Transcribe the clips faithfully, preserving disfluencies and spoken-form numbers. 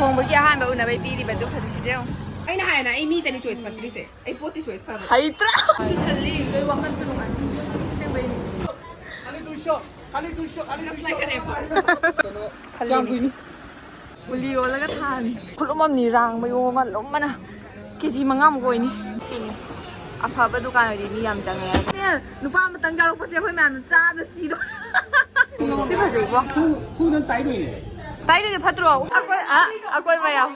ꯂꯨꯍꯣꯡꯕꯒꯤ ꯑꯍꯥꯟꯕ ꯎꯅꯕꯩ ꯄꯤꯔꯤꯕ ꯑꯗꯨ ꯐꯗꯤꯁꯤꯗ ꯌꯦꯡꯉꯨ꯫ ꯑꯩꯅ ꯍꯥꯏꯅ ꯑꯩ ꯃꯤꯗꯅꯤ ꯆꯣꯏꯁ ꯐꯠꯇ꯭ꯔꯤꯁꯦ, ꯑꯩ ꯄꯣꯠꯇꯤ ꯆꯣꯏꯁ ꯐꯕ꯫ ꯍꯩꯇ꯭ꯔꯥ? ꯁꯤ ꯈꯜꯂꯤ, ꯂꯣꯏ ꯋꯥꯈꯜꯁꯨ ꯅꯨꯡꯉꯥꯏ꯫ ꯑꯁꯦꯡꯕꯩꯅꯤ꯫ Just like an airport. ꯈꯜꯂꯤꯅꯤ꯫ ꯒꯨꯂꯤ ꯑꯣꯜꯂꯒ ꯊꯥꯅꯤ꯫ ꯈꯨꯂꯨꯝ ꯑꯃꯅꯤ ꯔꯥꯡꯕ ꯌꯣꯝ ꯑꯃ ꯂꯨꯝꯕꯅ꯫ ꯀꯦꯖꯤ ꯃꯉꯥꯃꯨꯛ ꯑꯣꯏꯅꯤ꯫ ꯁꯤꯅꯤ꯫ ꯑꯐꯕ ꯗꯨꯀꯥꯟ ꯑꯣꯏꯗꯤ ꯃꯤ ꯌꯥꯝ ꯆꯪꯉꯦ꯫ ꯑꯦ, ꯅꯨꯄꯥ ꯑꯃꯇꯪ ꯌꯥꯎꯔꯛꯄꯁꯦ ꯑꯩꯈꯣꯏ ꯃꯌꯥꯝꯅ ꯆꯥꯗ ꯁꯤꯗꯣ꯫ ꯁꯤ ꯐꯖꯩꯀꯣ? ꯈꯨ-, ꯈꯨꯗꯪ ꯇꯥꯏꯗꯣꯏꯅꯦ꯫ ꯇꯥꯏꯗꯣꯏꯅꯦ ꯐꯠꯇ꯭ꯔꯣ? ꯑꯩꯈꯣꯏ, ꯑ, ꯑꯩꯈꯣꯏ ꯃꯌꯥꯝ꯫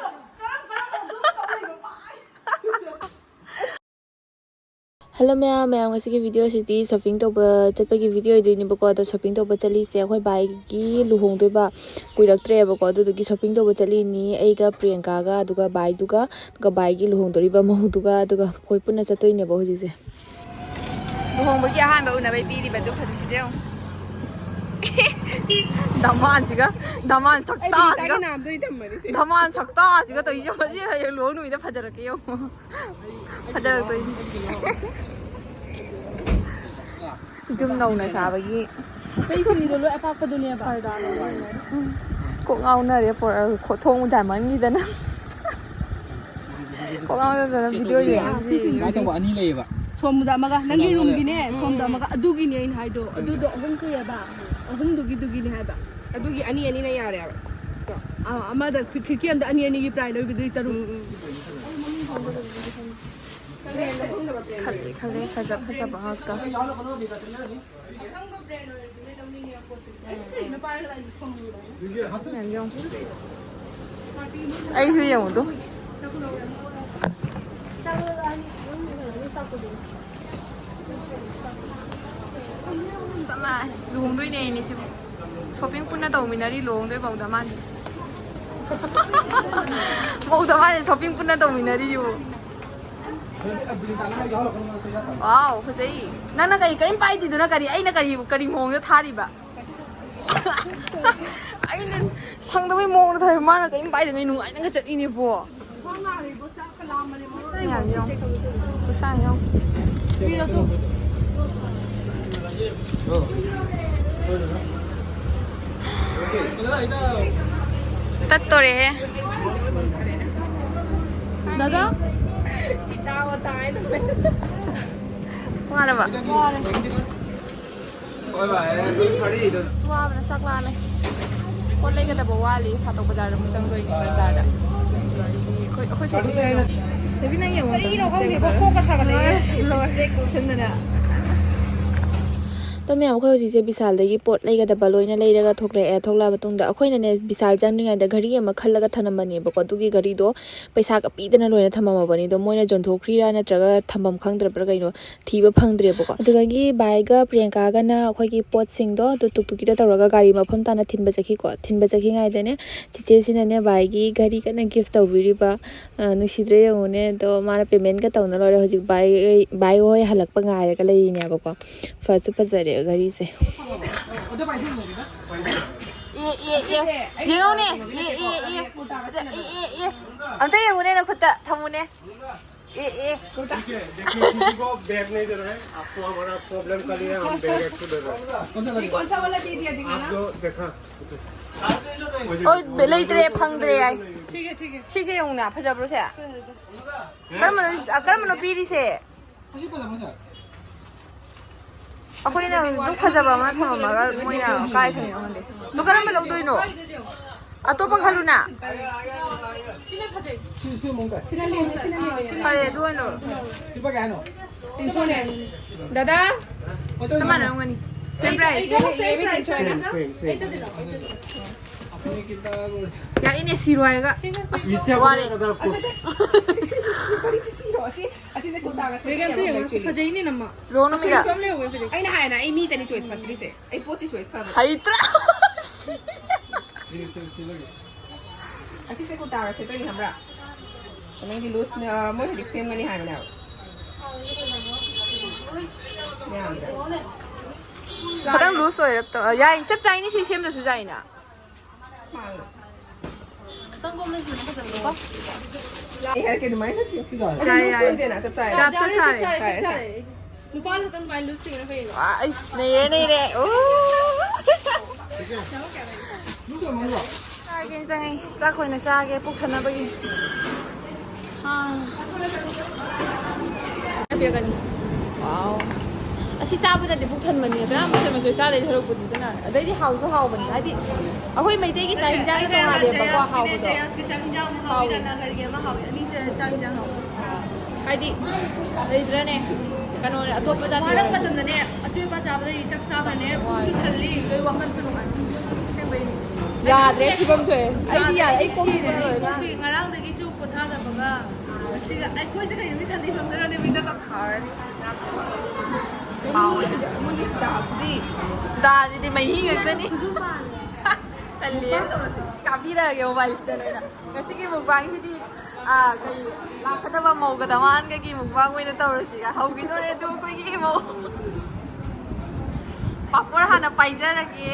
ꯍꯜꯂꯣ ꯃꯌꯥꯝ, ꯃꯌꯥꯝ ꯉꯁꯤꯒꯤ ꯚꯤꯗꯤꯑꯣꯁꯤꯗꯤ ꯁꯣꯞꯄꯤꯡ ꯇꯧꯕ ꯆꯠꯄꯒꯤ ꯚꯤꯗꯤꯑꯣ ꯑꯣꯏꯗꯣꯏꯅꯦꯕꯀꯣ꯫ ꯑꯗꯣ ꯁꯣꯞꯄꯤꯡ ꯇꯧꯕ ꯆꯠꯂꯤꯁꯦ ꯑꯩꯈꯣꯏ ꯕꯥꯏꯒꯤ ꯂꯨꯍꯣꯡꯗꯣꯏꯕ ꯀꯨꯏꯔꯛꯇ꯭ꯔꯦꯕꯀꯣ꯫ ꯑꯗꯨꯗꯨꯒꯤ ꯁꯣꯞꯄꯤꯡ ꯇꯧꯕ ꯆꯠꯂꯤꯅꯤ ꯑꯩꯒ ꯄ꯭ꯔꯤꯌꯥꯡꯀꯥꯒ, ꯑꯗꯨꯒ ꯕꯥꯏꯗꯨꯒ, ꯑꯗꯨꯒ ꯕꯥꯏꯒꯤ ꯂꯨꯍꯣꯡꯗꯣꯔꯤꯕ ꯃꯧꯗꯨꯒ, ꯑꯗꯨꯒ ꯑꯩꯈꯣꯏ ꯄꯨꯟꯅ ꯆꯠꯇꯣꯏꯅꯦꯕ ꯍꯧꯖꯤꯛꯁꯦ꯫ ꯂꯨꯍꯣꯡꯕꯒꯤ ꯑꯍꯥꯟꯕ ꯎꯅꯕꯩ ꯄꯤꯔꯤꯕ ꯑꯗꯨ ꯐꯗꯤꯁꯤꯗ ꯌꯦꯡꯉꯨ꯫ ꯗꯃꯥꯟꯁꯤꯒ, ꯗꯃꯥꯟ ꯁꯛꯇꯥꯁꯤꯒ, ꯗꯃꯥꯟ ꯁꯛꯇꯥꯁꯤꯒ ꯇꯧꯔꯤꯁꯦ ꯌꯦꯡꯉꯨ꯫ ꯃꯁꯤ ꯍꯌꯦꯡ ꯂꯨꯍꯣꯡ ꯅꯨꯃꯤꯠꯇ ꯐꯖꯔꯛꯀꯦ ꯌꯦꯡꯉꯨ꯫ ꯐꯖꯔꯛꯇꯣꯏꯅꯤ꯫ ꯌꯨꯝ ꯅꯧꯅ ꯁꯥꯕꯒꯤ꯫ ꯀꯩꯁꯤꯡꯗꯣ ꯂꯣꯏ ꯑꯄꯥꯛꯄꯗꯨꯅꯦꯕ꯫ ꯀꯣꯛ ꯉꯥꯎꯅꯔꯦ꯫ ꯄꯣꯔꯛ-, ꯈꯣ-, ꯊꯣꯡ ꯗꯥꯏꯃꯟꯒꯤꯗꯅ꯫ ꯀꯣꯛ ꯉꯥꯎꯅꯗꯅ ꯚꯤꯗꯤꯑꯣ ꯌꯦꯡꯉꯤ꯫ ꯁꯨꯃꯥꯏꯅ ꯇꯧꯕ ꯑꯅꯤ ꯂꯩꯌꯦꯕ꯫ ꯁꯣꯝꯗ ꯑꯃꯒ, ꯅꯪꯒꯤ ꯔꯨꯝꯒꯤꯅꯦ, ꯁꯣꯝꯗ ꯑꯃꯒ꯫ ꯑꯗꯨꯒꯤꯅꯦ ꯑꯩꯅ ꯍꯥꯏꯗꯣ꯫ ꯑꯗꯨꯗꯣ ꯑꯍꯨꯝ ꯁꯨꯏꯌꯦꯕ꯫ ꯑꯍꯨꯝꯗꯨꯒꯤꯗꯨꯒꯤꯅꯦ ꯍꯥꯏꯕ꯫ ꯑꯗꯨꯒꯤ ꯑꯅꯤ ꯑꯅꯤꯅ ꯌꯥꯔꯦꯕ꯫ ꯑ, ꯑꯃꯗ ꯈꯤ-, ꯈꯤꯔꯀꯤ ꯑꯃꯗ ꯑꯅꯤ ꯑꯅꯤꯒꯤ ꯄ꯭ꯔꯥꯏ ꯂꯧꯕꯤꯗꯨꯗꯤ ꯇꯔꯨꯛ꯫ ꯈꯜꯂꯦ, ꯈꯜꯂꯦ, ꯐꯖ ꯐꯖꯕ ꯉꯥꯛꯇ꯫ ꯃꯌꯥꯝ ꯌꯦꯡꯉꯨ꯫ ꯑꯩꯁꯨ ꯌꯦꯡꯉꯨꯗꯣ꯫ ꯁꯃꯥꯖ ꯂꯨꯍꯣꯡꯗꯣꯏꯅꯦ ꯑꯩꯅꯦ ꯁꯤꯕꯨ꯫ ꯁꯣꯞꯄꯤꯡ ꯄꯨꯟꯅ ꯇꯧꯃꯤꯟꯅꯔꯤ ꯂꯨꯍꯣꯡꯗꯣꯏ ꯐꯥꯎꯗ ꯃꯥꯅꯤ꯫ ꯐꯥꯎꯗ ꯃꯥꯅꯤ ꯁꯣꯞꯄꯤꯡ ꯄꯨꯟꯅ ꯇꯧꯃꯤꯟꯅꯔꯤꯌꯨ꯫ ꯋꯥꯎ, ꯐꯖꯩ꯫ ꯅꯪꯅ ꯀꯔꯤ, ꯀꯔꯤꯝ ꯄꯥꯏꯗꯦꯗꯨꯅ ꯀꯔꯤ? ꯑꯩꯅ ꯀꯔꯤ, ꯀꯔꯤ ꯃꯑꯣꯡꯗ ꯊꯥꯔꯤꯕ? ꯑꯩꯅ ꯁꯪꯗꯕꯩ ꯃꯑꯣꯡꯗ ꯊꯥꯔꯤꯕ, ꯃꯥꯅ ꯀꯔꯤꯝ ꯄꯥꯏꯗꯉꯩ ꯅꯨꯡꯉꯥꯏꯅꯒ ꯆꯠꯂꯤꯅꯦꯕꯣ꯫ ꯌꯥꯝ ꯌꯥꯎ꯫ ꯈꯨꯁꯥ ꯌꯥꯎ꯫ ꯇꯠꯇꯣꯔꯦꯍꯦ꯫ ꯗꯥꯗꯥ? ꯋꯥꯔꯕ? ꯋꯥꯔꯦ꯫ ꯑꯁ, ꯋꯥꯕꯅ ꯆꯥꯛ ꯂꯥꯝꯃꯦ꯫ ꯄꯣꯠ ꯂꯩꯒꯗꯕ ꯋꯥꯠꯂꯤ꯫ ꯁꯥꯇꯣꯛ ꯕꯖꯥꯔꯗ ꯑꯃꯨꯛ ꯆꯪꯗꯣꯏꯅꯤ, ꯕꯖꯥꯔꯗ꯫ ꯑꯩꯈꯣꯏ, ꯑꯩꯈꯣꯏ ꯊꯣꯛꯇꯣꯏꯅꯣ? ꯕꯦꯕꯤ, ꯅꯪ ꯌꯦꯡꯉꯣ꯫ ꯀꯩꯒꯤꯅꯣ ꯈꯪꯗꯦꯀꯣ, ꯀꯣꯛꯀ ꯁꯥꯒꯠꯂꯛꯑꯦ꯫ ꯂꯣꯏ꯫ ꯂꯤꯞꯁꯇꯤꯛ ꯀꯨꯞꯁꯟꯗꯅ꯫ ꯑꯗꯣ ꯃꯌꯥꯝ, ꯑꯩꯈꯣꯏ ꯍꯧꯖꯤꯛꯁꯦ ꯕꯤꯁꯥꯜꯗꯒꯤ ꯄꯣꯠ ꯂꯩꯒꯗꯕ ꯂꯣꯏꯅ ꯂꯩꯔꯒ ꯊꯣꯛꯂꯛꯑꯦ꯫ ꯊꯣꯛꯂꯛꯑ ꯃꯇꯨꯡꯗ ꯑꯩꯈꯣꯏꯅꯅꯦ, ꯕꯤꯁꯥꯜ ꯆꯪꯗ꯭ꯔꯤꯉꯩꯗ ꯘꯔꯤ ꯑꯃ ꯈꯜꯂꯒ ꯊꯅꯝꯕꯅꯦꯕꯀꯣ꯫ ꯑꯗꯨꯒꯤ ꯘꯔꯤꯗꯣ ꯄꯩꯁꯥꯒ ꯄꯤꯗꯅ ꯂꯣꯏꯅ ꯊꯝꯃꯝꯃꯕꯅꯤ꯫ ꯑꯗꯣ ꯃꯣꯏꯅ ꯌꯣꯟꯊꯣꯛꯈ꯭ꯔꯤꯔꯥ ꯅꯠꯇ꯭ꯔꯒ ꯊꯝꯐꯝ ꯈꯪꯗ꯭ꯔꯕ꯭ꯔꯥ ꯀꯩꯅꯣ, ꯊꯤꯕ ꯐꯪꯗ꯭ꯔꯦꯕꯀꯣ꯫ ꯑꯗꯨꯗꯒꯤ ꯚꯥꯏꯒ ꯄ꯭ꯔꯤꯌꯥꯡꯀꯥꯒꯅ ꯑꯩꯈꯣꯏꯒꯤ ꯄꯣꯠꯁꯤꯡꯗꯣ ꯑꯗꯨ ꯇꯨꯛꯇꯨꯛꯀꯤꯗ ꯇꯧꯔꯒ ꯒꯥꯔꯤ ꯃꯐꯝ ꯇꯥꯅ ꯊꯤꯟꯕ ꯆꯠꯈꯤꯀꯣ꯫ ꯊꯤꯟꯕ ꯆꯠꯈꯤꯉꯩꯗꯅꯦ, ꯆꯤꯆꯦꯁꯤꯅꯅꯦ ꯚꯥꯏꯒꯤ ꯘꯔꯤ ꯀꯟꯅ ꯒꯤꯐ ꯇꯧꯕꯤꯔꯤꯕ꯫ ꯑ, ꯅꯨꯡꯁꯤꯗ꯭ꯔꯦ ꯌꯦꯡꯉꯨꯅꯦ꯫ ꯑꯗꯣ ꯃꯥꯅ ꯄꯦꯃꯦꯟꯒ ꯇꯧꯅ ꯂꯣꯏꯔꯦ꯫ ꯍꯧꯖꯤꯛ ꯚꯥꯏ, ꯚꯥꯏ ꯍꯣꯏ ꯍꯜꯂꯛꯄ ꯉꯥꯏꯔꯒ ꯂꯩꯔꯤꯅꯦꯕꯀꯣ꯫ ꯐꯁꯨ ꯐꯖꯔꯦ ꯘꯔꯤꯁꯦ꯫ ꯑꯦ, ꯑꯦ, ꯑꯦ꯫ ꯌꯦꯡꯉꯨꯅꯦ꯫ ꯑꯦ, ꯑꯦ, ꯑꯦ꯫ ꯑꯦ, ꯑꯦ, ꯑꯦ꯫ ꯑꯝꯇ ꯌꯦꯡꯉꯨꯅꯦ ꯅꯈꯨꯠꯇ꯫ ꯊꯝꯃꯨꯅꯦ꯫ ꯑꯦ, ꯑꯦ꯫ ठीक है, देखिए, किसी को बैग नहीं देना है। आपको हमारा प्रॉब्लम का लिए हम बैग एक दे रहे हैं। ये कौन सा वाला दे दिया आप दिखाना? जो देखा, ꯑꯣꯏ, ꯂꯩꯇ꯭ꯔꯦ, ꯐꯪꯗ꯭ꯔꯦ ꯍꯥꯏ꯫ ठीक है, ठीक है। ꯁꯤꯁꯦ ꯌꯦꯡꯉꯨꯅ, ꯐꯖꯕ꯭ꯔꯣ ꯁꯦ? ꯀꯔꯝꯕꯅꯣ, ꯀꯔꯝꯕꯅꯣ ꯄꯤꯔꯤꯁꯦ? ꯑꯩꯈꯣꯏꯅ ꯗꯨꯛ ꯐꯖꯕ ꯑꯃ ꯊꯝꯃꯝꯃꯒ ꯃꯣꯏꯅ ꯀꯥꯏ ꯊꯝꯃꯤꯅꯣ ꯈꯪꯗꯦ꯫ ꯑꯗꯨ ꯀꯔꯝꯕ ꯂꯧꯗꯣꯏꯅꯣ? ꯑꯇꯣꯞꯄ ꯈꯜꯂꯨꯅ꯫ ꯁꯤꯅ ꯐꯖꯩ꯫ ꯁꯤ, ꯁꯤ ꯃꯑꯣꯡ ꯇꯥꯏ꯫ ꯁꯤꯅ ꯂꯦꯝꯃꯦ, ꯁꯤꯅ ꯂꯦꯝꯃꯦ꯫ ꯐꯔꯦ, ꯑꯗꯨ ꯑꯣꯏꯅ ꯂꯧꯔꯣ꯫ ꯂꯨꯄꯥ ꯀꯌꯥꯅꯣ? ꯗꯥꯗꯥ, ꯆꯞ ꯃꯥꯟꯅꯔꯝꯒꯅꯤ꯫ ꯁꯦꯝ ꯄ꯭ꯔꯥꯏꯁ꯫ ꯑꯩꯒꯤꯁꯨ ꯁꯦꯝ ꯄ꯭ꯔꯥꯏꯁ ꯍꯥꯏꯅ꯫ ꯁꯦꯝ, ꯁꯦꯝ꯫ ꯑꯩꯇꯗꯤ ꯂꯥꯛꯑꯣ, ꯑꯩꯇꯗꯤ ꯂꯥꯛꯑꯣ꯫ ꯌꯥꯔꯦꯅꯦ, ꯁꯤꯔꯣ ꯍꯥꯏꯔꯒ꯫ ꯑꯁ, ꯏꯆꯦ ꯋꯥꯔꯦ꯫ ꯗꯥꯗꯥ, ꯑꯁ, ꯑꯁ, ꯑꯁꯤꯁꯦ ꯀꯨꯔꯇꯥꯒ ꯁꯦꯠꯄ ꯌꯥꯕ ꯑꯃ ꯂꯩꯇ꯭ꯔꯤꯅꯦ꯫ ꯐꯖꯩꯅꯦ ꯅꯝꯃ꯫ ꯂꯣꯡꯅ ꯃꯤꯗ꯫ ꯑꯩꯅ ꯍꯥꯏꯅ ꯑꯩ ꯃꯤꯗꯅꯤ ꯆꯣꯏꯁ ꯐꯠꯇ꯭ꯔꯤꯁꯦ꯫ ꯑꯩ ꯄꯣꯠꯇꯤ ꯆꯣꯏꯁ ꯐꯕ꯫ ꯍꯩꯇ꯭ꯔꯥ? ꯑꯁꯤꯁꯦ ꯀꯨꯔꯇꯥꯒ ꯁꯦꯠꯇꯣꯏꯅꯤ ꯈꯪꯕ꯭ꯔꯥ? ꯅꯪꯒꯤ ꯂꯨꯁ, ꯃꯣꯏ ꯍꯧꯖꯤꯛ ꯁꯦꯝꯒꯅꯤ ꯍꯥꯏꯕꯅꯦꯕ꯫ ꯌꯥꯝꯗ꯭ꯔꯥ? ꯈꯤꯇꯪ ꯂꯨꯁ ꯑꯣꯏꯔꯞ ꯇꯧ-, ꯌꯥꯏ, ꯆꯞ ꯆꯥꯏꯅꯤ, ꯁꯤ ꯁꯦꯝꯗꯁꯨ ꯌꯥꯏꯅ꯫ ꯃꯥꯜꯂꯦ꯫ ꯈꯤꯇꯪ ꯀꯣꯝꯅ ꯁꯤꯅ ꯐꯖꯕꯀꯣ꯫ ꯑꯩ ꯍꯥꯏꯔꯛꯀꯦ ꯑꯗꯨꯃꯥꯏꯅ ꯅꯠꯇꯦ꯫ ꯌꯥꯔꯦ, ꯂꯨꯁ ꯌꯥꯔꯦ꯫ ꯑꯣꯏꯗꯦꯅ, ꯆꯞ ꯆꯥꯔꯦ꯫ ꯆꯞ ꯆꯥꯔꯦ, ꯆꯥꯔꯦ, ꯆꯞ ꯆꯥꯔꯦ꯫ ꯆꯞ ꯆꯥꯔꯦ꯫ ꯅꯨꯄꯥ ꯈꯛꯇꯪ ꯑꯗꯨꯃꯥꯏꯅ ꯂꯨꯁ ꯊꯤꯕꯅ ꯐꯩꯌꯦꯕ꯫ ꯑꯥ, ꯑꯩꯁ, ꯅꯩꯔꯦ, ꯅꯩꯔꯦ꯫ ꯑꯣ꯫ ꯆꯥꯒꯦꯅ ꯆꯪꯉꯛꯏ꯫ ꯆꯥꯛ ꯑꯣꯏꯅ ꯆꯥꯒꯦ, ꯄꯨꯛ ꯊꯟꯅꯕꯒꯤ꯫ ꯄꯤꯔꯛꯀꯅꯤ꯫ ꯋꯥꯎ꯫ ꯑꯁꯤ ꯆꯥꯕꯗꯗꯤ ꯄꯨꯛ ꯊꯟꯕꯅꯤ꯫ ꯑꯗꯨꯅ ꯃꯆꯣꯏ ꯃꯆꯣꯏ ꯆꯥ ꯂꯩ ꯁꯔꯨꯛꯄꯨꯗꯤ꯫ ꯑꯗꯨꯅ ꯑꯗꯩꯗꯤ ꯍꯥꯎꯁꯨ ꯍꯥꯎꯕꯅꯤ꯫ ꯍꯥꯏꯗꯤ ꯑꯩꯈꯣꯏ ꯃꯩꯇꯩꯒꯤ ꯆꯥꯛ ꯍꯤꯟꯖꯥꯡꯒ ꯇꯣꯉꯥꯜꯂꯦꯕꯀꯣ ꯍꯥꯎꯕꯗꯣ꯫ ꯆꯥꯛ ꯍꯤꯟꯖꯥꯡ ꯑꯃ ꯍꯥꯎꯋꯤ, ꯍꯥꯎꯋꯤ꯫ ꯔꯥꯅꯥ ꯒꯔꯒꯤ ꯑꯃ ꯍꯥꯎꯋꯤ꯫ ꯑꯅꯤꯁꯦ ꯆꯥꯛ ꯍꯤꯟꯖꯥꯡ ꯍꯥꯎꯋꯤ꯫ ꯍꯥꯏꯗꯤ ꯂꯩꯗ꯭ꯔꯅꯦ? ꯀꯩꯅꯣꯅꯦ, ꯑꯇꯣꯞꯄ ꯖꯥꯇꯤ ꯋꯥꯔꯛ ꯑꯣꯏꯔꯁꯨ꯫ ꯃꯇꯝꯗꯅꯦ, ꯑꯆꯣꯏ ꯑꯄꯥ ꯆꯥꯕꯗꯒꯤ ꯆꯥꯛ ꯆꯥꯕꯅꯦ, ꯄꯨꯛꯁꯨ ꯊꯜꯂꯤ, ꯂꯣꯏ ꯋꯥꯈꯜꯁꯨ ꯅꯨꯡꯉꯥꯏ꯫ ꯑꯁꯦꯡꯕꯩꯅꯦ꯫ ꯌꯥꯗ꯭ꯔꯦ, ꯐꯤꯕꯝ ꯁꯣꯛꯑꯦ꯫ ꯑꯩꯗꯤ ꯌꯥꯔꯦ, ꯑꯩ ꯀꯣꯛ ꯁꯤꯔꯦ, ꯉꯥꯎꯔꯦ꯫ ꯑꯩ ꯀꯣꯛꯁꯤ ꯉꯔꯥꯡꯗꯒꯤꯁꯨ ꯄꯣꯊꯥꯗꯕꯒ ꯉꯁꯤꯒ ꯑꯩꯈꯣꯏꯁꯦ ꯀꯩꯅꯣ ꯃꯤ ꯁꯟꯊꯤ ꯐꯪꯗꯣꯏꯔꯣꯅꯦ ꯃꯤꯗ ꯇꯧ-, ꯍꯥꯎꯔꯅꯤ꯫ ꯃꯣꯏꯒꯤ ꯗꯥꯜꯁꯤꯗꯤ꯫ ꯗꯥꯜꯁꯤꯗꯤ ꯃꯍꯤ ꯉꯥꯛꯇꯅꯤ꯫ ꯇꯜꯂꯦ꯫ ꯃꯨꯛꯕꯥꯡ ꯇꯧꯔꯁꯤ꯫ ꯀꯥꯕꯤꯔꯛꯑꯒꯦ ꯃꯣꯕꯥꯏꯜꯁꯤꯗ ꯂꯣꯏꯅ꯫ ꯉꯁꯤꯒꯤ ꯃꯨꯛꯕꯥꯡꯁꯤꯗꯤ, ꯑꯥ, ꯀꯩ, ꯂꯥꯛꯀꯗꯕ ꯃꯧꯒ ꯗꯃꯥꯟꯒꯒꯤ ꯃꯨꯛꯕꯥꯡ ꯑꯣꯏꯅ ꯇꯧꯔꯁꯤ꯫ ꯍꯧꯈꯤꯗꯣꯔꯦ ꯑꯗꯨ ꯑꯩꯈꯣꯏꯒꯤ ꯃꯧ꯫ ꯄꯥꯐꯣꯔ ꯍꯥꯟꯅ ꯄꯥꯏꯖꯔꯒꯦ꯫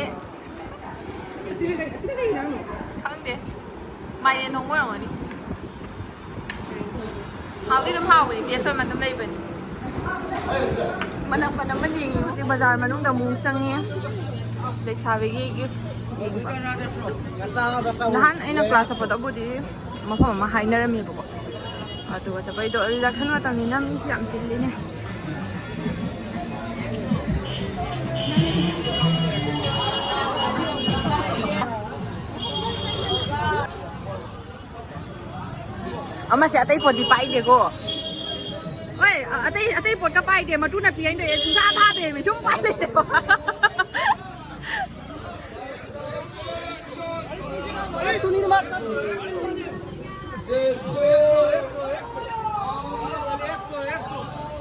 ꯑꯁꯤꯅ ꯀꯩ, ꯑꯁꯤꯅ ꯀꯩ ꯏꯟꯖꯥꯡꯅꯣ? ꯈꯪꯗꯦ꯫ ꯃꯥꯏꯔꯦꯟ ꯊꯣꯡꯕ ꯑꯣꯏꯔꯝꯒꯅꯤ꯫ ꯍꯥꯎꯗꯤ ꯑꯗꯨꯝ ꯍꯥꯎꯕꯅꯤ, ꯇꯦꯁ ꯑꯣꯏꯕ ꯑꯗꯨꯝ ꯂꯩꯕꯅꯤ꯫ ꯃꯅꯝ ꯃꯅꯝ ꯑꯃ ꯌꯦꯡꯉꯤ ꯍꯧꯖꯤꯛ ꯕꯖꯥꯔ ꯃꯅꯨꯡꯗ ꯑꯃꯨꯛ ꯆꯪꯉꯦ꯫ ꯂꯩꯁꯥꯕꯤꯒꯤ ꯒꯤꯐ ꯌꯦꯡꯕ꯫ ꯅꯍꯥꯟ ꯑꯩꯅ ꯀ꯭ꯂꯥꯁ ꯆꯠꯄꯗꯕꯨꯗꯤ ꯃꯐꯝ ꯑꯃ ꯍꯥꯏꯅꯔꯝꯃꯦꯕꯀꯣ꯫ ꯑꯗꯨꯒ ꯆꯠꯄꯩꯗꯣ ꯑꯗꯨ election ꯃꯇꯝꯅꯤꯅ ꯃꯤꯁꯨ ꯌꯥꯝ ꯆꯤꯜꯂꯤꯅꯦ꯫ ꯑꯃꯁꯦ ꯑꯇꯩ ꯄꯣꯠꯇꯤ ꯄꯥꯏꯗꯦꯀꯣ꯫ ꯍꯣꯏ, ꯑ-, ꯑꯇꯩ, ꯑꯇꯩ ꯄꯣꯠꯀ ꯄꯥꯏꯗꯦ꯫ ꯃꯇꯨꯅ ꯄꯤ ꯍꯥꯏꯅ ꯇꯧꯑꯦ꯫ ꯁꯨꯡꯊꯥ ꯊꯥꯗꯦꯃꯤ꯫ ꯁꯨꯝ ꯄꯥꯏ ꯂꯩꯔꯦꯕ꯫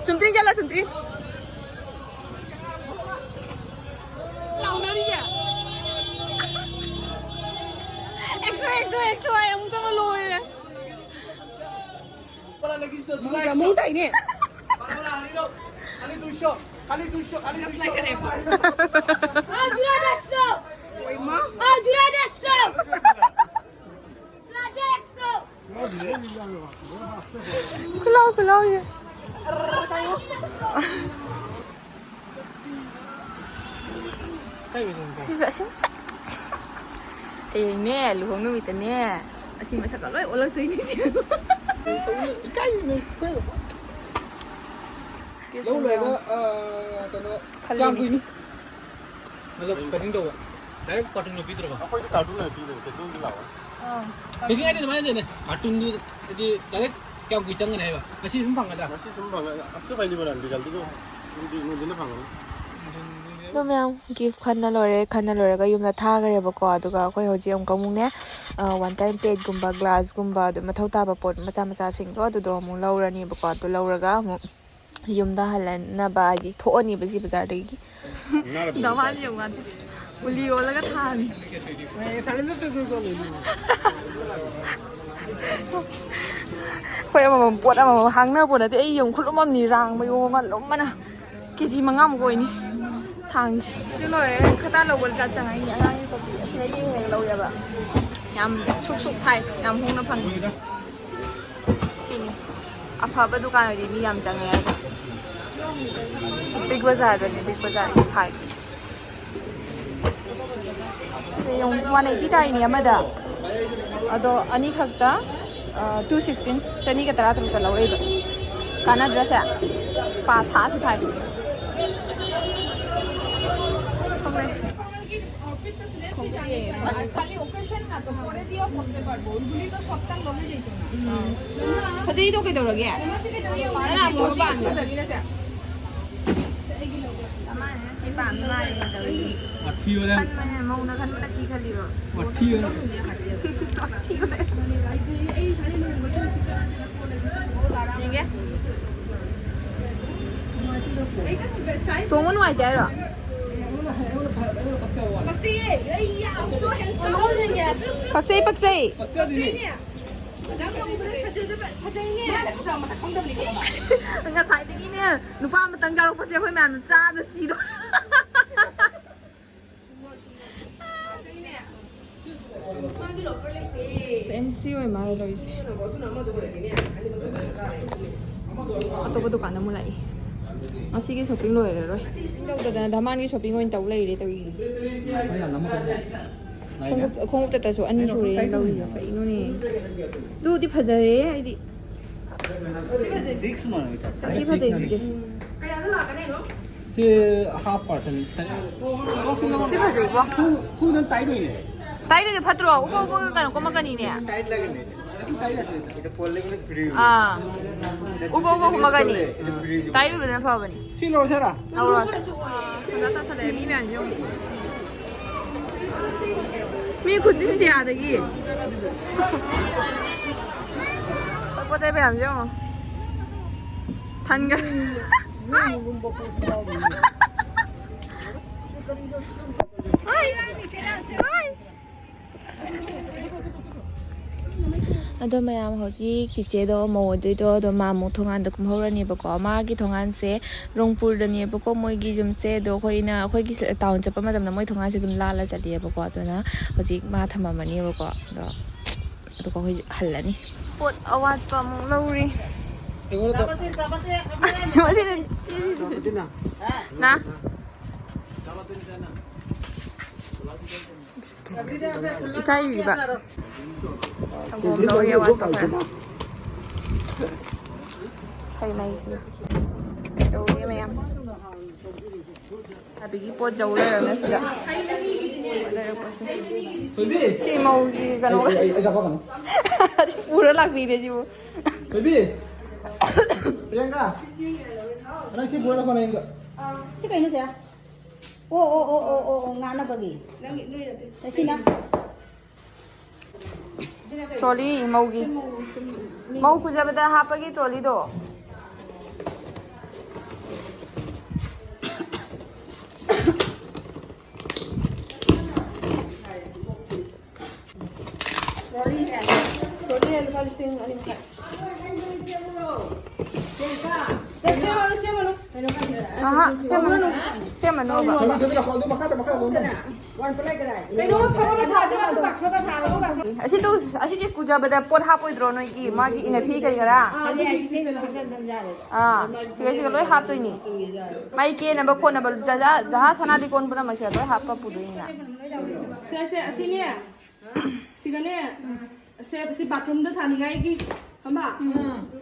ꯆꯨꯝꯇ꯭ꯔꯤꯡ ꯆꯠꯂꯣ, ꯆꯨꯝꯇ꯭ꯔꯤꯡ꯫ ꯂꯥꯎꯅꯔꯤꯁꯦ꯫ ꯑꯦꯛꯁꯣ, ꯑꯦꯛꯁꯣ, ꯑꯦꯛꯁꯣ ꯍꯥꯏ ꯑꯃꯨꯛꯇꯪꯒ ꯂꯣꯏꯔꯦ꯫ ꯃꯑꯣꯡ ꯇꯥꯏꯅꯦ꯫ Just like an apple. ꯍꯣꯏ, ꯃꯥ꯫ ꯈꯨꯂꯥꯎ, ꯈꯨꯂꯥꯎꯁꯦ꯫ ꯁꯤꯁꯨ ꯑꯁꯤ ꯍꯌꯦꯡꯅꯦ, ꯂꯨꯍꯣꯡ ꯅꯨꯃꯤꯠꯇꯅꯦ, ꯑꯁꯤ ꯃꯁꯛꯀ ꯂꯣꯏ ꯑꯣꯜꯂꯛꯇꯣꯏꯅꯤ꯫ ꯏꯀꯥꯏꯅꯦ ꯑꯩꯈꯣꯏ꯫ ꯂꯧ ꯂꯣꯏꯔꯒ, ꯑ, ꯀꯩꯅꯣ, ꯈꯜꯂꯤꯅꯤ꯫ ꯀꯌꯥꯝ ꯀꯨꯏꯅꯤ? ꯃꯇꯂꯕ, packing ꯇꯧꯕ꯫ Direct carton ꯗ ꯄꯤꯗ꯭ꯔꯕ? ꯑꯩꯈꯣꯏꯗꯤ carton ꯑꯣꯏꯅ ꯄꯤꯗꯣꯏꯅꯦ, packing ꯗꯤ ꯂꯥꯛꯑꯣ꯫ ꯑꯥ꯫ Packing ꯍꯥꯏꯗꯤ ꯑꯗꯨꯃꯥꯏꯅ ꯇꯧꯅꯦ꯫ Carton ꯗꯨ ꯍꯥꯏꯗꯤ direct ꯀꯌꯥꯝ ꯀꯨꯏ ꯆꯪꯒꯅꯤ ꯍꯥꯏꯕ? ꯉꯁꯤ ꯁꯨꯝ ꯐꯪꯒꯗ꯭ꯔꯥ? ꯉꯁꯤ ꯁꯨꯝ ꯐꯪꯒ-, ꯑꯁ, ꯀꯩ ꯐꯩꯅꯤ ꯕꯣꯔꯥ, ꯕꯤꯀꯜꯗꯨꯕꯨ꯫ ꯅꯨꯡꯊꯤꯟ, ꯅꯨꯡꯊꯤꯟꯗ ꯐꯪꯒꯅꯤ꯫ ꯑꯗꯣ ꯃꯌꯥꯝ gift ꯈꯟꯅ ꯂꯣꯏꯔꯦ꯫ ꯈꯟꯅ ꯂꯣꯏꯔꯒ ꯌꯨꯝꯗ ꯊꯥꯈ꯭ꯔꯦꯕꯀꯣ꯫ ꯑꯗꯨꯒ ꯑꯩꯈꯣꯏ ꯍꯧꯖꯤꯛ ꯑꯃꯨꯛꯀ ꯑꯃꯨꯛꯅꯦ, ꯑ, one time plate ꯀꯨꯝꯕ, glass ꯀꯨꯝꯕ, ꯑꯗꯨ ꯃꯊꯧ ꯇꯥꯕ ꯄꯣꯠ ꯃꯆꯥ ꯃꯆꯥꯁꯤꯡꯗꯣ ꯑꯗꯨꯗꯣ ꯑꯃꯨꯛ ꯂꯧꯔꯅꯤꯕꯀꯣ꯫ ꯑꯗꯨ ꯂꯧꯔꯒ ꯑꯃꯨꯛ ꯌꯨꯝꯗ ꯍꯜꯂꯅꯕ ꯍꯥꯏꯗꯤ ꯊꯣꯛꯑꯅꯤꯕ ꯁꯤ ꯕꯖꯥꯔꯗꯒꯤ꯫ ꯗꯃꯥꯟ ꯌꯦꯡꯉꯨ ꯃꯥꯗꯤ꯫ ꯎꯂꯤ ꯑꯣꯜꯂꯒ ꯊꯥꯅꯤ꯫ ꯑꯩꯈꯣꯏ ꯑꯃꯃꯝ ꯄꯣꯠ ꯑꯃꯃꯝ ꯍꯥꯡꯅꯕ ꯄꯣꯠ ꯅꯠꯇꯦ꯫ ꯑꯩ ꯌꯦꯡꯉꯨ ꯈꯨꯂꯨꯝ ꯑꯃꯅꯤ ꯔꯥꯡꯕ ꯌꯣꯝ ꯑꯃ ꯂꯨꯝꯕꯅ꯫ ꯀꯦ ꯖꯤ ꯃꯉꯥꯃꯨꯛ ꯑꯣꯏꯅꯤ ꯊꯥꯡꯉꯤꯁꯦ꯫ ꯁꯤ ꯂꯣꯏꯔꯦ꯫ ꯈꯇꯥ ꯂꯧꯕ ꯂꯨꯄꯥ ꯆꯪꯉꯛꯏꯅꯦ ꯑꯉꯥꯡꯒꯤ ꯀꯣꯐꯤ꯫ ꯑꯁꯤꯗ ꯌꯦꯡ ꯌꯦꯡ ꯂꯧꯋꯦꯕ꯫ ꯌꯥꯝ ꯁꯨꯛ ꯁꯨꯛ ꯊꯥꯏ꯫ ꯌꯥꯝ ꯍꯣꯡꯅ ꯐꯪꯉꯤ꯫ ꯁꯤꯅꯤ꯫ ꯑꯐꯕ ꯗꯨꯀꯥꯟ ꯑꯣꯏꯗꯤ ꯃꯤ ꯌꯥꯝ ꯆꯪꯉꯦ ꯍꯥꯏꯕ꯫ ꯕꯤꯛ ꯕꯖꯥꯔꯗꯅꯦ, ꯕꯤꯛ ꯕꯖꯥꯔꯒꯤ ꯁꯥꯏꯠ꯫ ꯌꯦꯡꯉꯨ, one eighty ꯇꯥꯏꯅꯦ ꯑꯃꯗ꯫ ꯑꯗꯣ ꯑꯅꯤꯈꯛꯇ, ꯑ, two sixteen, ꯆꯅꯤꯒ ꯇꯔꯥ ꯇꯔꯨꯛꯇ ꯂꯧꯔꯛꯏꯕ꯫ ꯀꯥꯟꯅꯗ꯭ꯔꯁꯦ? ꯄꯥ ꯊꯥꯁꯤ ꯊꯥꯏ꯫ ꯊꯣꯛꯂꯛꯑꯦ꯫ খালি occasion না তো, পরে দিয়েও করতে পারবো, ওইগুলি তো সপ্তাহ লগে যেত না। ꯐꯖꯩꯗꯣ ꯀꯩꯗꯧꯔꯒꯦ? ꯅꯅꯥ ꯑꯃꯨꯕ ꯄꯥꯝꯃꯤ꯫ ꯃꯥꯅꯦ, ꯁꯤ ꯄꯥꯝꯃꯤ ꯃꯥꯜꯂꯦ ꯇꯧꯔꯤꯁꯦ꯫ ꯋꯥꯊꯤ ꯋꯥꯔꯦꯝ꯫ ꯈꯟꯕꯅꯦ, ꯃꯧꯅ ꯈꯟꯕꯅ ꯁꯤ ꯈꯜꯂꯤꯕ꯫ ꯋꯥꯊꯤ ꯋꯥꯔꯦꯝ꯫ ꯋꯥꯊꯤ ꯋꯥꯔꯦꯝ꯫ ꯌꯦꯡꯒꯦ꯫ ꯇꯣꯡꯕ ꯅꯨꯡꯉꯥꯏꯇꯦ ꯍꯥꯏꯔꯣ? ꯄꯛꯆꯩ, ꯄꯛꯆꯩ꯫ ꯉꯁꯥꯏꯗꯒꯤꯅꯦ ꯅꯨꯄꯥ ꯑꯃꯇꯪ ꯌꯥꯎꯔꯛꯄꯁꯦ ꯑꯩꯈꯣꯏ ꯃꯌꯥꯝꯅ ꯆꯥꯗ ꯁꯤꯗꯣꯔꯦ꯫ ꯑꯦꯝ ꯁꯤ ꯑꯣꯏ ꯃꯥꯜꯂꯦ ꯂꯧꯔꯤꯁꯦ꯫ ꯑꯇꯣꯞꯄ ꯗꯨꯀꯥꯟꯗ ꯑꯃꯨꯛ ꯂꯥꯛꯏ꯫ ꯉꯁꯤꯒꯤ shopping ꯂꯣꯏꯔꯔꯣꯏ꯫ ꯇꯧꯗꯗꯅ ꯙꯃꯥꯟꯒꯤ shopping ꯑꯣꯏꯅ ꯇꯧ ꯂꯩꯔꯦ ꯇꯧꯔꯤꯁꯦ꯫ ꯈꯣꯡꯎꯞ, ꯈꯣꯡꯎꯞꯇꯇꯁꯨ ꯑꯅꯤ ꯁꯨꯔꯦ ꯂꯧꯔꯤꯁꯦ꯫ ꯀꯩꯅꯣꯅꯦ? ꯑꯗꯨꯗꯤ ꯐꯖꯔꯦ ꯑꯩꯗꯤ꯫ ꯁꯤꯛꯁ ꯃꯥꯜꯂꯦ꯫ ꯑꯁꯤ ꯐꯖꯩ ꯁꯤꯗꯤ꯫ ꯁꯤ ꯍꯥꯐ ꯄꯥꯔꯁꯟ꯫ ꯁꯤ ꯐꯖꯩꯕꯣ꯫ ꯈꯨꯗꯪ ꯇꯥꯏꯠ ꯑꯣꯏꯅꯦ꯫ ꯇꯥꯏꯠ ꯑꯣꯏꯗꯤ ꯐꯠꯇ꯭ꯔꯣ? ꯎꯞꯄ ꯎꯞꯄꯒ ꯀꯩꯅꯣ ꯀꯨꯝꯃꯛꯀꯅꯤꯅꯦ꯫ ꯇꯥꯏꯠ ꯂꯥꯛꯏꯅꯦ꯫ ꯁꯤ ꯇꯥꯏꯠ ꯂꯥꯛꯏꯅꯦ꯫ ꯑꯥ꯫ ꯎꯞꯄ ꯎꯞꯄ ꯀꯨꯝꯃꯛꯀꯅꯤ꯫ ꯇꯥꯏꯠ ꯑꯣꯏꯕꯅ ꯐꯕꯅꯤ꯫ ꯁꯤ ꯂꯧꯔꯁꯤꯔꯥ? ꯂꯧꯔꯣ꯫ ꯇꯥꯁꯜꯂꯛꯑꯦ ꯃꯤ ꯃꯌꯥꯝꯁꯦ ꯌꯦꯡꯉꯨ꯫ ꯃꯤ ꯈꯨꯗꯤꯡꯁꯦ ꯑꯥꯗꯒꯤ꯫ ꯄꯣꯠ ꯆꯩ ꯃꯌꯥꯝꯁꯦ ꯌꯦꯡꯉꯣ꯫ ꯊꯟꯒ-, ꯑꯗꯣ ꯃꯌꯥꯝ, ꯍꯧꯖꯤꯛ ꯆꯤꯆꯦꯗꯣ, ꯃꯧ ꯑꯣꯏꯗꯣꯏꯗꯣ, ꯑꯗꯣ ꯃꯥ ꯑꯃꯨꯛ ꯊꯣꯡꯒꯥꯟꯗ ꯀꯨꯝꯍꯧꯔꯅꯦꯕꯀꯣ꯫ ꯃꯥꯒꯤ ꯊꯣꯡꯒꯥꯟꯁꯦ ꯔꯣꯡꯄꯨꯔꯗꯅꯦꯕꯀꯣ ꯃꯣꯏꯒꯤ ꯌꯨꯝꯁꯦ꯫ ꯑꯗꯣ ꯑꯩꯈꯣꯏꯅ, ꯑꯩꯈꯣꯏꯒꯤ ꯁ-, ꯇꯥꯎꯟ ꯆꯠꯄ ꯃꯇꯝꯗ ꯃꯣꯏ ꯊꯣꯡꯒꯥꯟꯁꯦ ꯑꯗꯨꯝ ꯂꯥꯜꯂ ꯆꯠꯂꯦꯕꯀꯣ꯫ ꯑꯗꯨꯅ ꯍꯧꯖꯤꯛ ꯃꯥ ꯊꯝꯃꯝꯃꯅꯦꯕꯀꯣ꯫ ꯑꯗꯣ ꯑꯗꯨꯒ ꯑꯩꯈꯣꯏ ꯍꯜꯂꯅꯤ꯫ ꯄꯣꯠ ꯑꯋꯥꯠꯄ ꯑꯃꯨꯛ ꯂꯧꯔꯤ꯫ ꯑꯩꯉꯣꯟꯗ ꯇꯧ-, ꯃꯁꯤꯅ ꯆꯦꯜꯂꯤꯗꯨꯁꯨ꯫ ꯅ? ꯏꯀꯥꯏꯔꯤꯕ꯫ ꯁꯪꯒꯣꯝ ꯂꯧꯔꯤ ꯑꯋꯥꯠꯄ ꯈꯔ꯫ ꯍꯩ ꯃꯍꯤꯁꯤ ꯇꯧꯔꯤ ꯃꯌꯥꯝ꯫ ꯑꯕꯤꯒꯤ ꯄꯣꯠ ꯖꯧ ꯂꯩꯔꯝꯃꯦ ꯁꯤꯗ꯫ ꯂꯩꯔꯛꯄꯁꯦ꯫ ꯊꯣꯏꯕꯤ! ꯁꯤ ꯃꯧꯒꯤ ꯀꯩꯅꯣ ꯑꯩ, ꯑꯩ, ꯑꯩ ꯀꯥꯄꯛꯀꯅꯨ꯫ ꯁꯤ ꯄꯨꯔ ꯂꯥꯛꯄꯤꯅꯦ ꯁꯤꯕꯨ꯫ ꯊꯣꯏꯕꯤ! ꯄ꯭ꯔꯤꯌꯥꯡꯀꯥ! ꯅꯪ ꯁꯤ ꯄꯨꯔ ꯂꯥꯛꯀꯅꯨ ꯑꯩꯒ꯫ ꯁꯤ ꯀꯩꯅꯣ ꯁꯦ? ꯑꯣ, ꯑꯣ, ꯑꯣ, ꯉꯥꯅꯕꯒꯤ꯫ ꯁꯤꯅ? ꯇ꯭ꯔꯣꯂꯤ ꯃꯧꯒꯤ꯫ ꯃꯧ ꯄꯨꯖꯕꯗ ꯍꯥꯞꯄꯒꯤ ꯇ꯭ꯔꯣꯂꯤꯗꯣ꯫ ꯇ꯭ꯔꯣꯂꯤ ꯂꯨꯄꯥ ꯂꯤꯁꯤꯡ ꯑꯅꯤ ꯃꯈꯥꯏ꯫ ꯁꯦꯝꯃꯅꯨ, ꯁꯦꯝꯃꯅꯨ꯫ ꯑꯍꯥ, ꯁꯦꯝꯃꯅꯨ꯫ ꯁꯦꯝꯃꯅꯣꯕ꯫ ꯊꯣꯏꯕꯤ, ꯊꯣꯏꯕꯤ, ꯂꯥꯛꯈꯣ꯫ ꯑꯗꯨ ꯃꯈꯥꯗ, ꯃꯈꯥꯗ ꯑꯗꯨꯝ ꯇꯧ꯫ ꯀꯩꯅꯣ ꯊꯕꯛ ꯃꯊꯥꯁꯦ ꯃꯥꯗꯣ꯫ ꯑꯁꯤꯗꯣ, ꯑꯁꯤꯗꯤ ꯀꯨꯖꯕꯗ ꯄꯣꯠ ꯍꯥꯞꯄꯣꯏꯗ꯭ꯔꯣ ꯅꯣꯏꯒꯤ? ꯃꯥꯒꯤ ꯏꯅꯐꯤ ꯀꯔꯤ ꯀꯔꯥ? ꯑꯥ, ꯑꯗꯨꯒꯤ ꯁꯤꯁꯦ ꯂꯣꯏ ꯍꯥꯞꯆꯜꯂꯣ꯫ ꯑꯥ, ꯁꯤꯒꯩꯁꯤꯒ ꯂꯣꯏ ꯍꯥꯞꯇꯣꯏꯅꯤ꯫ ꯃꯥꯒꯤ ꯀꯦꯅꯕ ꯈꯣꯠꯅꯕ ꯖꯍꯥ-, ꯖꯍꯥꯖ ꯁꯅꯥ ꯂꯤꯛꯀꯣꯟ ꯄꯨꯝꯅꯃꯛꯁꯤꯗ ꯂꯣꯏ ꯍꯥꯞꯄ ꯄꯨꯗꯣꯏꯅꯤꯅ꯫ ꯁꯦ, ꯁꯦ, ꯑꯁꯤꯅꯦ꯫ ꯁꯤꯒꯅꯦ꯫ ꯁꯦ, ꯁꯤ ꯕꯥꯊꯔꯨꯝꯗ ꯊꯥꯅꯤꯡꯉꯥꯏꯒꯤ꯫ ꯈꯪꯕ?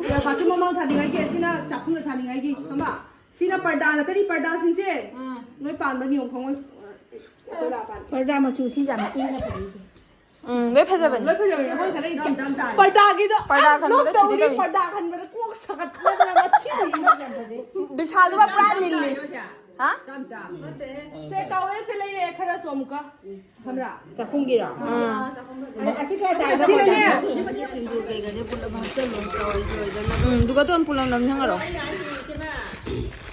ꯁꯤꯗ ꯕꯥꯊꯔꯨꯝ ꯃꯃꯥꯡ ꯊꯥꯅꯤꯡꯉꯥꯏꯒꯤ, ꯑꯁꯤꯅ ꯆꯥꯛꯈꯨꯝꯗ ꯊꯥꯅꯤꯡꯉꯥꯏꯒꯤ꯫ ꯈꯪꯕ? ꯁꯤꯅ ꯄꯔꯗꯥ ꯅꯠꯇ꯭ꯔꯤ, ꯄꯔꯗꯥꯁꯤꯡꯁꯦ꯫ ꯎꯝ꯫ ꯅꯣꯏ ꯄꯥꯟꯕ ꯅꯤꯌꯣꯝ ꯈꯪꯉꯣꯏ꯫ ꯑꯩꯈꯣꯏ ꯂꯥꯛꯑꯀꯥꯟꯗ꯫ ꯄꯔꯗꯥ ꯃꯆꯨꯁꯤ ꯌꯥꯝ ꯏꯪꯅ ꯐꯖꯩꯁꯦ꯫ ꯎꯝ, ꯂꯣꯏ ꯐꯖꯕꯅꯤ꯫ ꯂꯣꯏ ꯐꯖꯕꯅꯤ꯫ ꯑꯩꯈꯣꯏ ꯈꯔ ꯏꯪ ꯇꯞ ꯇꯞ ꯇꯥꯔꯦ꯫ ꯄꯔꯗꯥꯒꯤꯗꯣ ꯄꯔꯗꯥ ꯑꯩ ꯈꯟꯕꯗ ꯅꯣꯛꯇꯧꯔꯤ, ꯁꯤꯒꯦ ꯇꯧꯏ꯫ ꯄꯔꯗꯥ ꯈꯟꯕꯗ ꯀꯣꯛ ꯁꯥꯒꯠꯄꯅ ꯃꯊꯤ ꯃꯌꯨꯝ ꯌꯥꯝ ꯐꯖꯩ꯫ ꯕꯤꯁꯥꯜꯗꯨꯃ ꯄꯨꯔꯥ ꯅꯤꯜꯂꯤ꯫ ꯍꯥ? ꯆꯥꯝ ꯆꯥꯝ꯫ ꯅꯠꯇꯦ꯫ ꯁꯦ, ꯇꯥꯋꯦꯜꯁꯦ ꯂꯩꯔꯦ ꯈꯔꯁꯨ ꯑꯃꯨꯛꯀ꯫ ꯈꯪꯕ꯭ꯔꯥ? ꯆꯥꯛꯈꯨꯝꯒꯤꯔꯣ? ꯎꯝ꯫ ꯑꯁꯤ ꯀꯌꯥ ꯇꯥꯏ? ꯁꯤꯅꯅꯦ꯫ ꯁꯤꯡꯖꯨ ꯀꯩꯀꯥꯁꯦ ꯄꯨꯂꯞ ꯍꯥꯞꯆꯜꯂꯣ, ꯆꯥꯎꯔ ꯆꯥꯎꯔ꯫ ꯎꯝ, ꯑꯗꯨꯒ ꯑꯗꯨꯝ ꯄꯨꯂꯞ ꯅꯝꯁꯤꯟꯈꯔꯣ꯫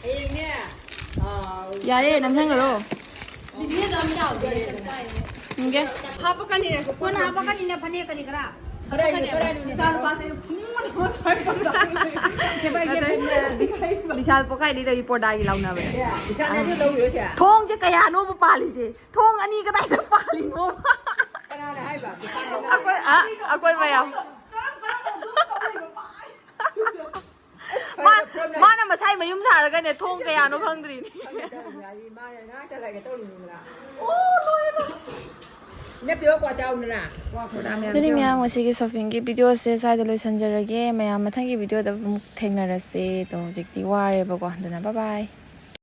ꯍꯌꯦꯡꯅꯦ꯫ ꯌꯥꯔꯦ, ꯅꯝꯁꯤꯟꯈꯔꯣ꯫ ꯏꯟꯒꯦ꯫ ꯍꯥꯞꯄꯛꯀꯅꯤ꯫ ꯀꯣꯟꯅ ꯍꯥꯞꯄꯛꯀꯅꯤꯅꯦ, ꯐꯅꯦꯛ ꯀꯔꯤ ꯀꯔꯥ꯫ ꯏꯆꯥꯅꯨꯄꯥꯁꯦ ꯑꯩꯅ ꯐꯨꯅꯤꯡꯕꯅ ꯁ꯭ꯋꯥꯏ ꯐꯝꯗ꯫ ꯕꯤꯁꯥꯜ ꯄꯣꯛꯈꯥꯏꯅꯤ ꯇꯧꯔꯤ ꯄꯣꯔꯗꯥꯒꯤ ꯂꯥꯎꯅꯕꯅꯦ꯫ ꯊꯣꯡꯁꯦ ꯀꯌꯥꯅꯣꯕ ꯄꯥꯜꯂꯤꯁꯦ? ꯊꯣꯡ ꯑꯅꯤ ꯀꯗꯥꯏꯗ ꯄꯥꯜꯂꯤꯅꯣꯕ? ꯀꯅꯥꯅ ꯍꯥꯏꯕ? ꯑꯩꯈꯣꯏ, ꯑ, ꯑꯩꯈꯣꯏ ꯃꯌꯥꯝ꯫ ꯃꯥ-, ꯃꯥꯅ ꯃꯁꯥꯏ ꯃꯌꯨꯝ ꯁꯥꯔꯒꯅꯦ, ꯊꯣꯡ ꯀꯌꯥꯅꯣ ꯈꯪꯗ꯭ꯔꯤꯅꯦ꯫ ꯈꯪꯗꯦ ꯇꯧꯔꯤꯅꯤ, ꯃꯥꯅ ꯉꯥꯏꯍꯥꯛꯇ ꯂꯩꯒꯦ ꯇꯧꯔꯤꯅꯤꯗꯅ꯫ ꯏꯅꯦ ꯄꯤꯔꯣ ꯀ꯭ꯋꯥ ꯆꯥꯎꯗꯅ꯫ ꯑꯗꯨꯗꯤ ꯃꯌꯥꯝ, ꯉꯁꯤꯒꯤ ꯁꯣꯞꯄꯤꯡꯒꯤ ꯚꯤꯗꯤꯑꯣꯁꯦ ꯁ꯭ꯋꯥꯏꯗ ꯂꯣꯏꯁꯤꯟꯖꯔꯒꯦ꯫ ꯃꯌꯥꯝ ꯃꯊꯪꯒꯤ ꯚꯤꯗꯤꯑꯣꯗ ꯑꯃꯨꯛ ꯊꯦꯡꯅꯔꯁꯦ꯫ ꯑꯗꯣ ꯍꯧꯖꯤꯛꯇꯤ ꯋꯥꯔꯦꯕꯀꯣ, ꯑꯗꯨꯅ bye bye꯫